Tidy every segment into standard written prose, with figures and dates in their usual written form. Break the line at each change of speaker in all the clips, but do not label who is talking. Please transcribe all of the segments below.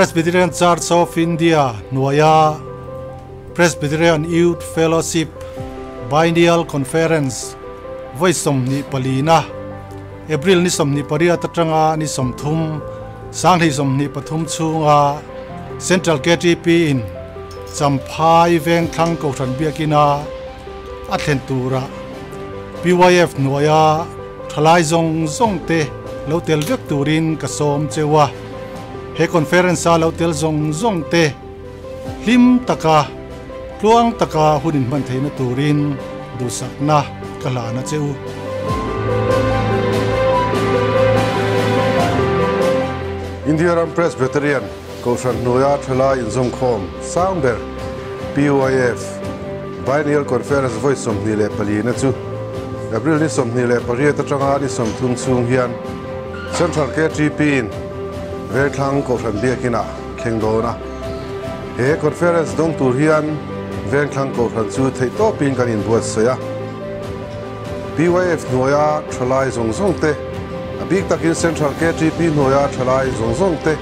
Presbyterian Church of India hnuaia Presbyterian Youth Fellowship Biennial Conference vawi 24na April ni 28 atanga ni 30 2023 chhunga Central KTP in Champhai Vengthlang Kohhran Biakina a thlen tura PYF hnuaia thalai zawng zawng te lo tel vek turin ka sawm cheu a. He conference a lo tel zawng zawng te hlim taka tluang taka hun inhman theihna turin duhsakna ka hlan a che u.
India ram Presbyterian Kohhran hnuaia thalai inzawmkhawm sang ber PYF Biennial Conference vawi 24 na chu April ni 28 atanga ni 30 chhung hian Central KTP in Vengthlang Kohhran Biakinah thleng dawn a. He conference dawng tur hian Vengthlang Kohhran chu theihtawpin kan inbuatsaih a. PYF hnuaia thalai zawng zawng te, a bik takin Central KTP hnuaia thalai zawng zawng te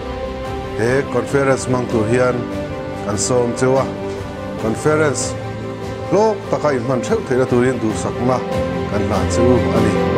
he conference hmang tur hian kan sawm cheu a. Conference hlawk taka inhman theuh theihna turin duhsakna kan hlan chu a ni.